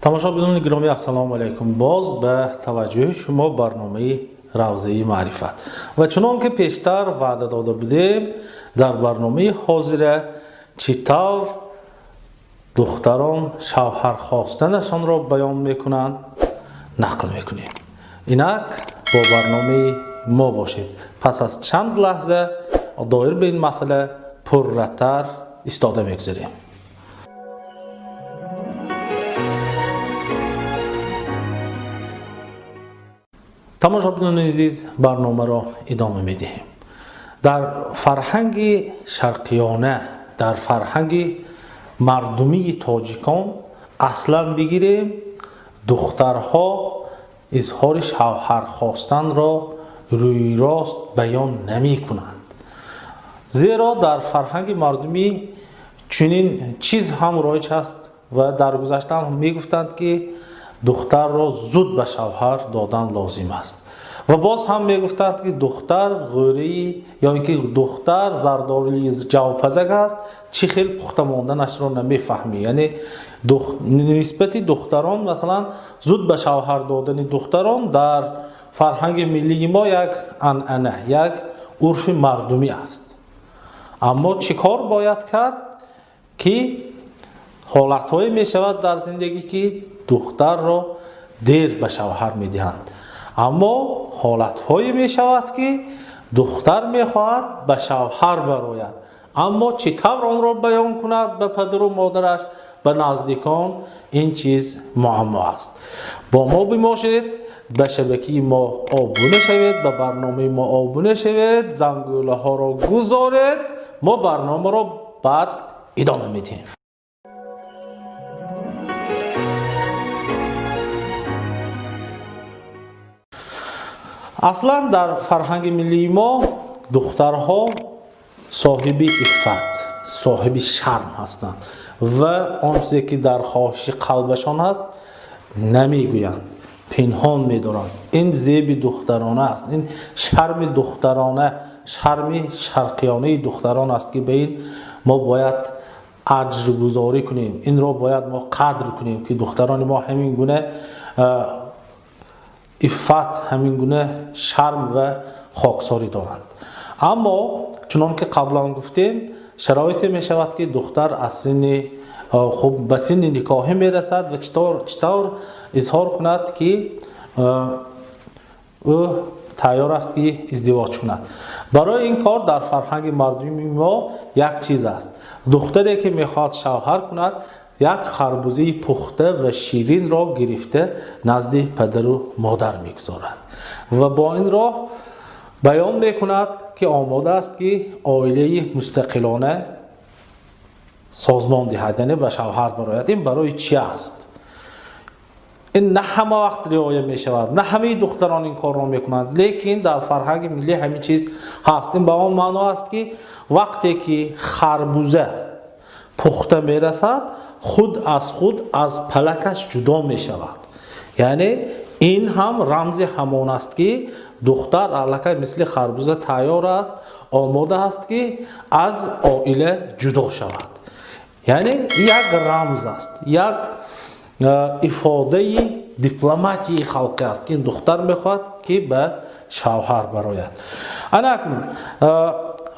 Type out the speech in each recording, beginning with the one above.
Тамошобинони гиромӣ, ассалому алайкум. Боз ба таваҷҷӯҳи шумо барномаи Равзаи маърифат ва чунон ки пештар ваъда дода будем, дар барномаи ҳозира чӣ тавр духтарон шавҳар хостанашонро баён мекунанд, нақл мекунем. Инак бо барномаи мо бошед. Пас аз чанд лаҳза доир ба ин масъала пурратар истода мегузарем. Тамошобинони азиз, барномаро идома медиҳем. Дар фарҳанги шарқиёна, дар фарҳанги мардумии тоҷикон аслан бигирем, духтарҳо изҳори шавҳар хостанро рӯйрост баён намекунанд. Зеро дар фарҳанги мардумӣ чунин чиз ҳам роиҷ аст ва дар гузашта ҳам мегуфтанд, ки духтарро зуд ба шавҳар додан лозим аст. Ва боз ҳам мегуфтанд, ки духтар ғӯрии ё ин ки духтар зардолии ҷавпазак аст, чӣ хел пухта монданашро намефаҳмӣ. Яъне нисбати духтарон, масалан, зуд ба шавҳар додани духтарон дар фарҳанги миллии мо як анъана, як урфи мардумӣ аст. Аммо чӣ кор бояд кард, ки ҳолатҳое мешавад дар зиндагӣ, ки духтарро дер ба шавҳар медиҳанд, аммо ҳолатҳое мешавад, ки духтар мехоҳад ба шавҳар барояд, аммо чӣ тавр онро баён кунад ба падару модараш, ба наздикон, ин чиз муаммо аст. Бо мо бимошед, ба шабакаи мо обуна шавед, ба барномаи мо обуна шавед, зангӯлаҳоро гузоред. Мо барномаро баъд идома медиҳем. Аслан дар фарҳанги миллии мо духтарҳо соҳиби иффат, соҳиби шарм ҳастанд ва он чизе ки дар хоҳиши қалбашон аст, намегӯянд, пинҳон медоранд. Ин зеби духтарона аст, ин шарми духтарона, шарми шарқиёнаи духтарон аст, ки ба ин мо бояд аҷргузорӣ кунем, инро бояд мо қадр кунем, ки духтарони мо ҳамин гуна иффат, ҳамин гуна шарм ва хоксорӣ доранд. Аммо чунон ки қаблан гуфтем, шароите мешавад, ки духтар аз синни хуб ба синни никоҳӣ мерасад ва чӣ тавр изҳор кунад, ки ӯ тайёр аст, ки издивоҷ кунад? Барои ин кор дар фарҳанги мардуми мо як чиз аст. Духтаре ки мехоҳад шавҳар кунад, як харбузаи пухта ва ширинро гирифта назди падару модар мегузорад ва бо ин роҳ баён мекунад, ки омода аст, ки оилаи мустақилона созмон диҳад, яъне ба шавҳар барояд. Ин барои чи аст? Ин на ҳама вақт риоя мешавад, на ҳамаи духтарон ин корро мекунанд, лекин дар фарҳанги миллӣ ҳамин чиз ҳаст. Ин ба он маъно аст, ки вақте ки харбуза пухта мерасад, худ аз худ аз палакаш ҷудо мешавад. Яъне ин ҳам рамзи ҳамон аст, ки духтар аллакай мисли харбуза тайёр аст, омода аст, ки аз оила ҷудо шавад. Яъне як рамз аст, як ифодаи дипломатияи халқӣ аст, ки духтар мехоҳад, ки ба шавҳар барояд. Ана акнун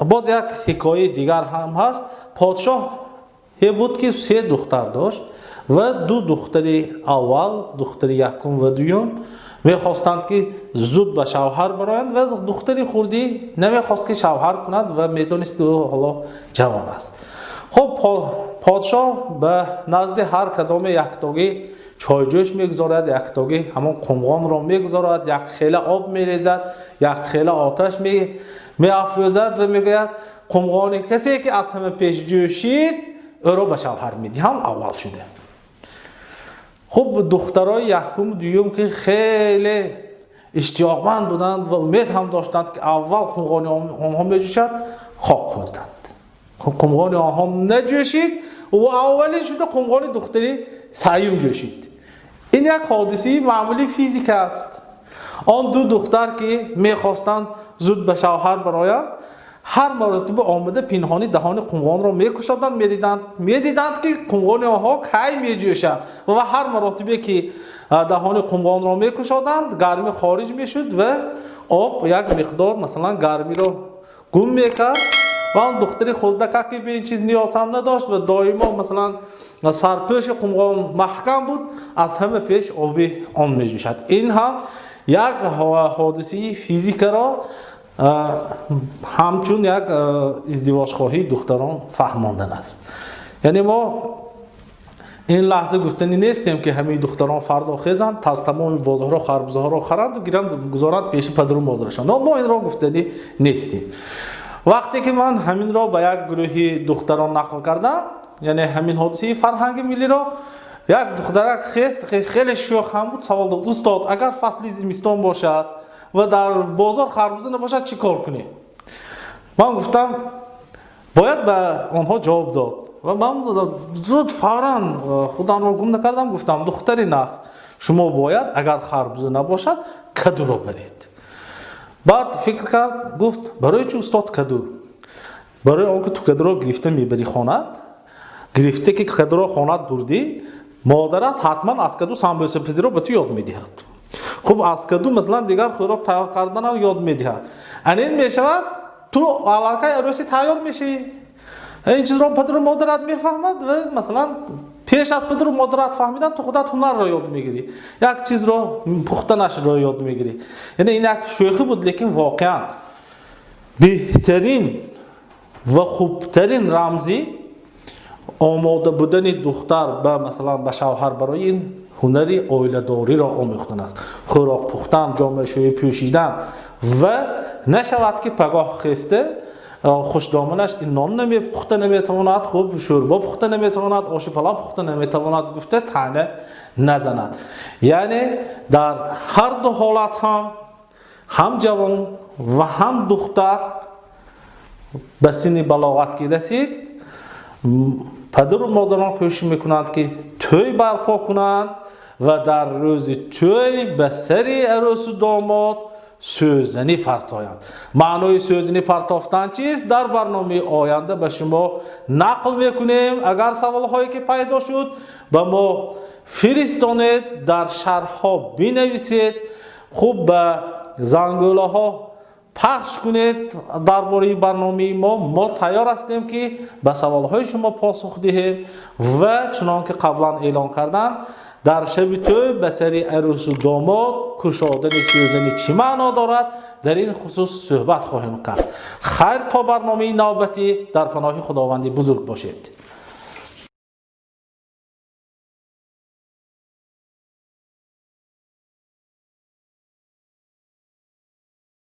боз як ҳикояи дигар ҳам ҳаст. Подшоҳе буд, ки се духтар дошт ва ду духтари аввал, духтари якум ва дуюм, мехостанд, ки зуд ба шавҳар бароянд ва духтари хурдӣ намехост, ки шавҳар кунад ва медонист, ки ӯ ҳоло ҷавон аст. Хуб, подшоҳ ба назди ҳар кадоме яктогӣ чойҷӯш мегузорад, яктогӣ ҳамон қумғонро мегузорад, як хела об мерезад, як хела оташ меафрӯзад ва мегӯяд: қумғони касе ки аз ҳама пеш ҷӯшид, ӯро ба шавҳар медиҳам аввал шуда. Хуб, духтарои якуму дуюм, ки хеле иштиёқманд буданд ва умед ҳам доштанд, ки аввал қумғони онҳо меҷӯшад, хок хӯрданд. Қумғони онҳо наҷӯшид ва аввалин шуда қумғони духтари сеюм ҷӯшид. Ин як ҳодисаи маъмулии физика аст. Он ду духтар, ки мехостанд зуд ба шавҳар бароянд, Ҳар маротиба омада, пинҳонӣ даҳони қумғонро мекушоданд, медиданд, ки қумғони онҳо кай меҷӯшад. Ва ҳар маротибе ки даҳони қумғонро мекушоданд, гармӣ хориҷ мешуд ва об як миқдор, масалан, гармиро гум мекард. Ва он духтари хурдакак, ки ба ин чиз ниёз ҳам надошт ва доимо, масалан, сарпӯши қумғон маҳкам буд, аз ҳама пеш оби он меҷӯшад. Ин ҳам як ҳодисаи физикаро ҳамчун як издивоҷхоҳии духтарон фаҳмондан аст. Яъне мо ин лаҳза гуфтанӣ нестем, ки ҳамаи духтарон фардо хезанд, аз тамоми бозорҳо харбузаҳоро харанду гиранд, гузоранд пеши падару модарашон. Мо инро гуфтанӣ нестем. Вақте ки ман ҳаминро ба як гурӯҳи духтарон нақл кардам, яъне ҳамин ҳодисаи фарҳанги миллиро, як духтарак хест, хеле шӯх ҳам буд, савол дод: «Устод, агар фасли зимистон бошад ва дар бозор харбуза набошад, чӣ кор кунем?» Ман гуфтам, бояд ба онҳо ҷавоб дод ва ман зуд, фавран худамро гум накардам, гуфтам: «Духтари нағз, шумо бояд, агар харбуза набошад, кадуро баред». Баъд фикр кард, гуфт: «Барои чӣ, устод, каду?» «Барои он ки ту кадуро гирифта мебарӣ хонат, гирифта ки кадуро хонат бурдӣ, модарат ҳатман аз каду самбӯсапазиро ба ту ёд медиҳад. Хуб, аз каду, масалан, дигар хӯрок тайёр карданам ёд медиҳад. Анин мешавад, ту аллакай арӯси тайёр мешавӣ. Ин чизро падару модарат мефаҳмад ва, масалан, пеш аз падару модарат фаҳмидан, ту худат ҳунарро ёд мегирӣ, як чизро пухтанашро ёд мегирӣ». Яъне ин як шӯхӣ буд, лекин воқеан беҳтарин ва хубтарин рамзи омода будани духтар ба, масалан, ба шавҳар барои ин ҳунари оиладориро омӯхтан аст: хӯрок пухтан, ҷомашӯӣ пӯшидан. Ва нашавад, ки пагоҳ хесте хушдоманаш ин нон пухта наметавонад, хуб шӯрбо пухта наметавонад, оши палав пухта наметавонад гуфта таъна назанад. Яъне дар ҳар ду ҳолат ҳам ҷавон ва ҳам духтар ба синни балоғат ки расид, падару модарон кӯшиш мекунанд, ки тӯй барпо кунанд ва дар рӯзи тӯй ба сари арӯсу домод сӯзанӣ партоянд. Маънои сӯзанӣ партофтан чист, дар барномаи оянда ба шумо нақл мекунем. Агар саволҳое ки пайдо шуд, ба мо фиристонед, дар шарҳҳо бинависед, хуб, ба зангӯлаҳо пахш кунед дар бораи барномаи мо. Мо тайёр ҳастем, ки ба саволҳои шумо посух диҳем. Ва чунон ки қаблан эълон кардам, дар шаби тӯй ба сари арӯсу домод кушодани сӯзанӣ чӣ маъно дорад, дар ин хусус суҳбат хоҳем кард. Хайр, то барномаи навбатӣ дар паноҳи Худованди бузург бошед.